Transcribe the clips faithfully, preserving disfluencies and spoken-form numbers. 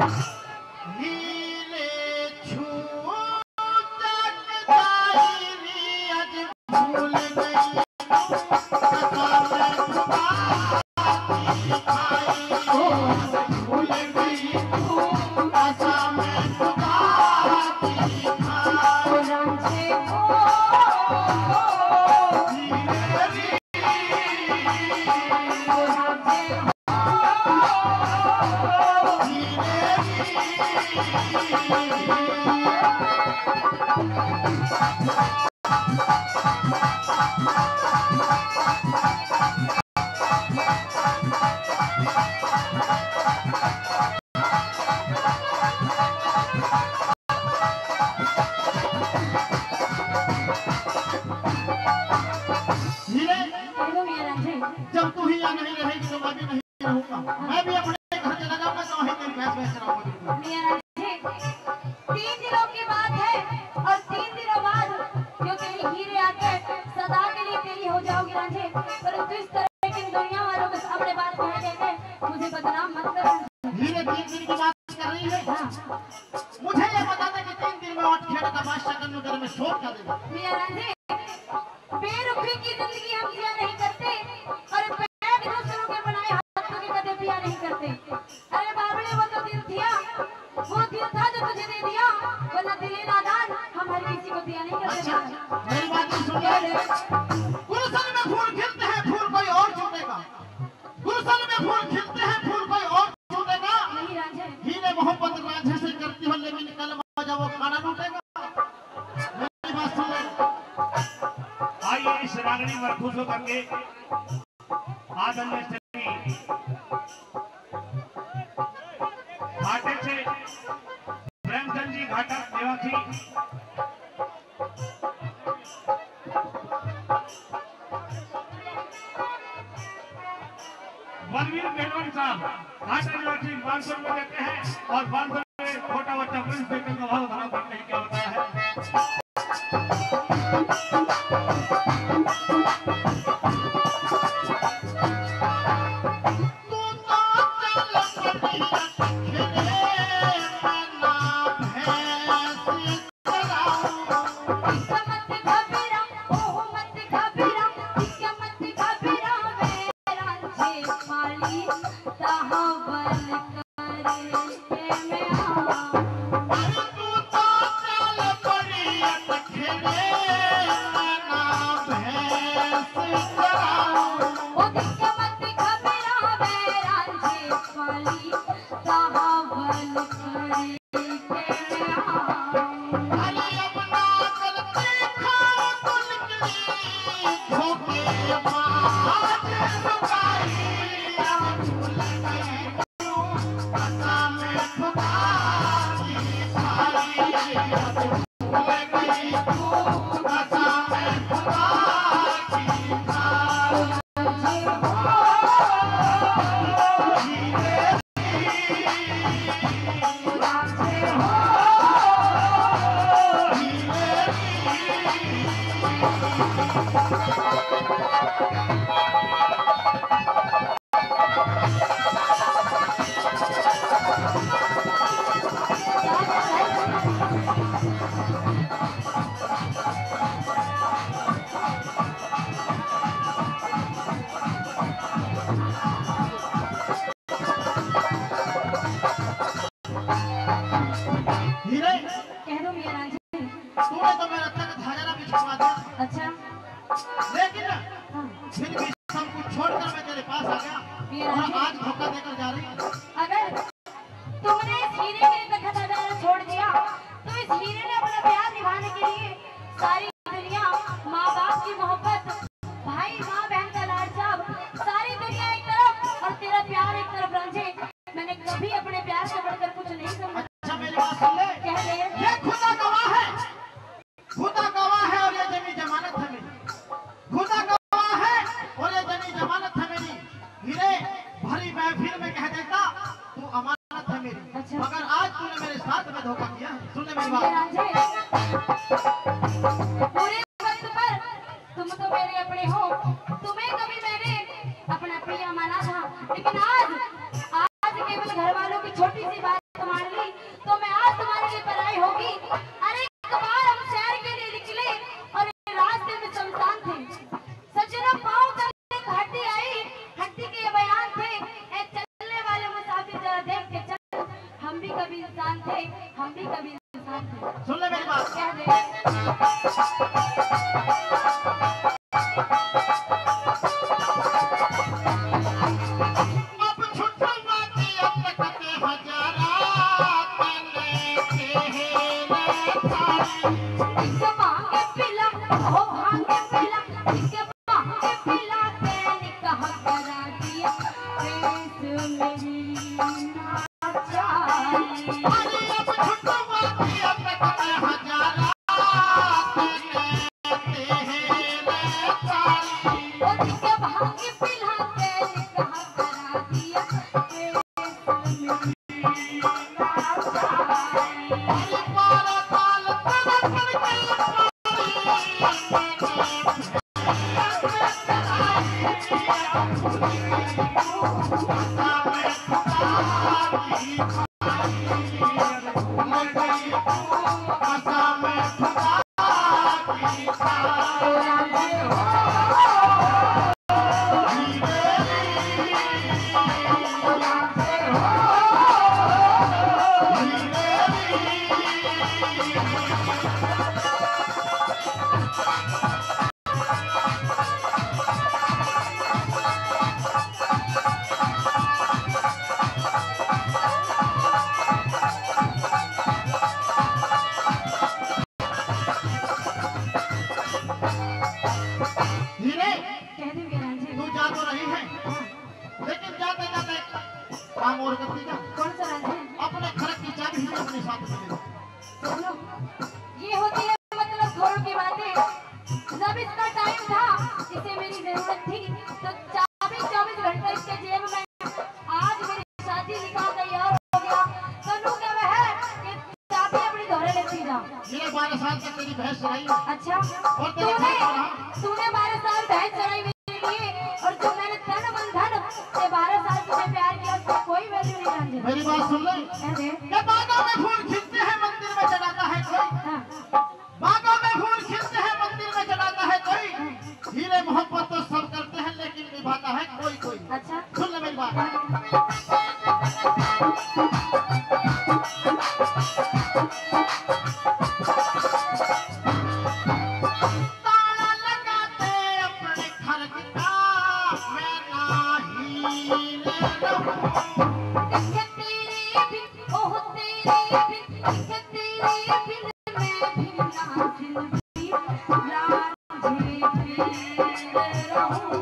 हीरे छू चकदाई री अज भूल गई। हीरे, जब तू ही यहाँ नहीं रहेगी तो मैं भी नहीं रहूंगा। मैं भी अपने घर चला जाऊंगा, तो वहीं तेरी भैंस भैंस चराऊंगा। तीन दिनों की बात है और तीन दिनों बाद जो तेरी हीरे आके सदा के लिए तेरी हो जाओगी रांझे, परंतु इस तरह के दुनिया वालों के सामने बात कह के मुझे बदनाम मत कर। हीरे तीन दिन की बात कर रही है। हाँ। मुझे ये बता दे कि तीन दिन में आठ खेड़ का बादशाह गन्नू तेरे में छोड़ कर देगा। मियाँ रांझे, बेरुखी की जिंदगी हम जिया नहीं करते और बैग दूसरों के बनाए हाथों के कदे पिया नहीं करते। अरे बाबले, वो तो दिल थिया, वो दिल था जो तुझे दे दिया, वरना दिले नादान हम हर किसी को दिया नहीं करते। अच्छा, मेरी बात तो सुन ले। गुलशन में फूल खिलते हैं, फूल कोई और चुनेगा। गुलशन में फूल खिलते हैं, फूल कोई और चुनेगा। नहीं रांझे। हीरे मोहब्बत रांझे से करती हो, लेकिन कल मजा वो खाना लूटेगा। मेरी बात सुन ले। आइए, इस रागनी पर खुश होकर के आदरणीय श्री घाटे से प्रेमचंद जी घाटा निवासी बलवीर मेहरवानी साहब घाटा निवासी पाँच सौ रुपये देते हैं और पाँच सौ रुपये छोटा बच्चा प्रिंस बेकल का भाव खराब करते हैं, क्या होता है। हीरे, कह दो मियाँ रांझे। तूने तो मेरा तख्त हजारा बिछवा दिया। अच्छा। लेकिन हाँ। फिर भी सब कुछ छोड़कर मैं तेरे पास आ गया मियाँ और रांझे। आज धोखा देकर जा रही है। अगर तुमने इस हीरे के लिए तख्त हजारा छोड़ दिया, तो इस हीरे ने अपना प्यार निभाने के लिए सारी दुनिया, माँ बाप की मोहब्बत, भाई माँ बहन का लाड़ साहब, सारी दुनिया एक तरफ और तेरा प्यार एक तरफ रांझे। मैंने कभी अपने प्यार से बढ़कर कुछ नहीं समझा। अच्छा, मेरी बात सुन ले। कह दे। ये खुदा गवाह है, खुदा गवाह है और ये जमीन जमानत है मेरी। खुदा गवाह है और ये जमीन जमानत है मेरी। हीरे, भरी महफिल में कह देता, तू अमानत है मेरी। अच्छा। मगर आज तूने मेरे साथ में धोखा किया है। सुन ले मेरी बात। मेरे रांझे, पूरे वक्त पर तुम तो मेरे अपने हो, तुम्हें कभी मैंने अपना प्रिय माना था, लेकिन आज, आज केवल घर वालों की छोटी सी बात तुम्हारे भांग पिला, इसके भांग पिला के निकाह करा दिया, प्रिंस मेरी नाचारी। अरे अब छुटवा दिया तक मैं हजारा, तेरे तेरे चाली। ओ इसके भांग पिला के निकाह करा दिया, प्रिंस मेरी हीरे, कह दे मेरा जी। तू जा तो रही है, लेकिन जाते जाते काम और करती जा। कौन सा राज है? अपने घर की चाबी ही अपने साथ में ले जा। सुनो, ये होती है मतलब घरों की बातें। जब इसका टाइम था, इसे मेरी जरूरत थी, तो चाबी चौबीस घंटे इसके जेब में। आज मेरी शादी निकाह तैयार हो गया, तो नू कहवे है कि चाबी अपनी धोरे लेती जा। ये बारह साल तक तेरी भैंस चराई। अच्छा, और तेरे तूने, घर पर, हाँ। तूने बारह साल भैंस चराई मेरे लिए, और जो मैंने तन मन धन से बारह साल तुझे प्यार किया, उसको कोई वैल्यू नहीं समझे। मेरी बात सुन ले। अरे। ये बागों में फूल खिलते हैं, मंदिर में चढ़ाता है कोई। हाँ। बागों में फूल खिलते हैं, मंदिर में चढ़ाता है कोई। हीरे मोहब्बत तो सब करते हैं, लेकिन निभाता है कोई कोई। अच्छा। सुन ले मेरी बात। ताला लगाते अपने घर का, मैं ना हीरे रहूं। देख तेरे बिन, ओह तेरे बिन, देख तेरे बिन मैं भी ना जिंदगी रांझे फिर रहूं।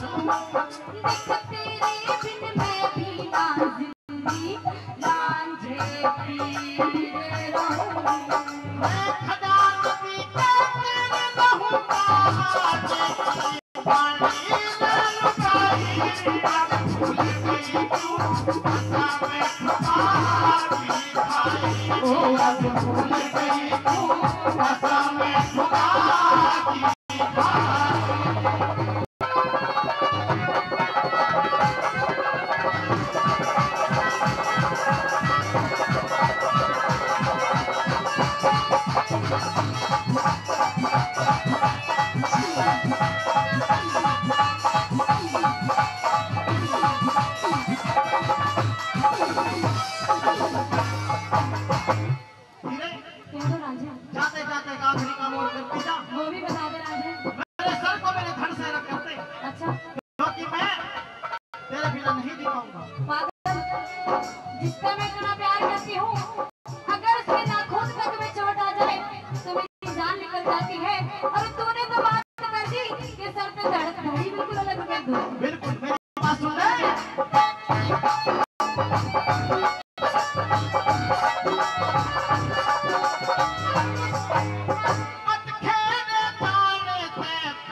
देख तेरे बिन मैं भी ना जिंदगी रांझे फिर रहूं। मैं खजानवी का तेरे रहूंगा। हीरे, कह दो रांझे। जाते जाते एक आखिरी काम और करती जा। वो भी बता दे रांझे। मेरे सर को मेरे धड़ से अलग करते। अच्छा। क्योंकि मैं तेरे बिना नहीं जी पाऊंगा। पागल, जिससे मैं इतना प्यार करती हूँ, अगर उसके नाखून तक में चोट आ जाए तो मेरी जान निकल जाती है। और तूने तो बात कर दी कि सर पे धड़, धड़ी बिल्कुल अलग कर दूँ। बिल्कुल, मेरी बात सुन ले।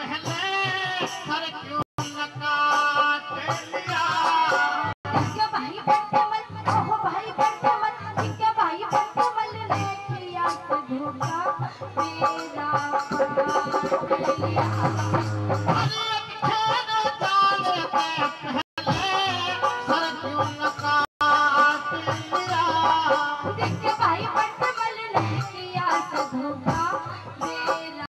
पहले सर क्यों न काट लिया? क्यों भाई बंटमल, ओहो भाई बंटमल, क्यों भाई बंटमल ने किया तो धोखा, मेरा पाट लिया। अरे खेल जाने से पहले सर क्यों न काट लिया? क्यों भाई बंटमल ने किया तो धोखा, मेरा